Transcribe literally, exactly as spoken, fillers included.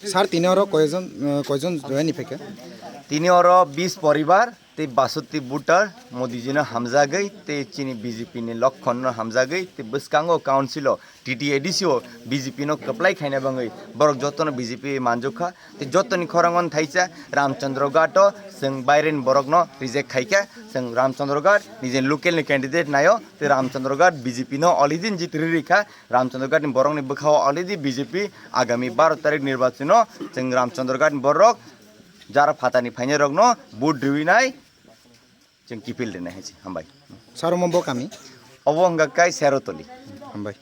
Sir, tini oro koijon, eh, koijon join ni phaikha? Tini oro bis poribar tei basoti voter Modiji no hamjagwi tei chini B J P ni lokhon no hamjagwi tei bwskango council o T T A D C o B J P no kwplai khaina bangwi borok jotono B J P manjukha. Tei jotoni khorang on thaisa Ramchandra Ghat o chwng baireni borok no reject khaikha. Chwng Ramchandra Ghat nijeni local ni candidate naio tei Ramchandra Ghat B J P no already jit riri kha. Ramchandra Ghat ni borok ni bwkha o already B J P agami baro tarik nirbachon o chwng Ramchandra Ghat ni borok jara phatani phainai rok no vote riwi nai chwng kipil rinai hai se. Hambai. Sir, omo bo kami? Obo wngkha kai Serotoli. Hambai.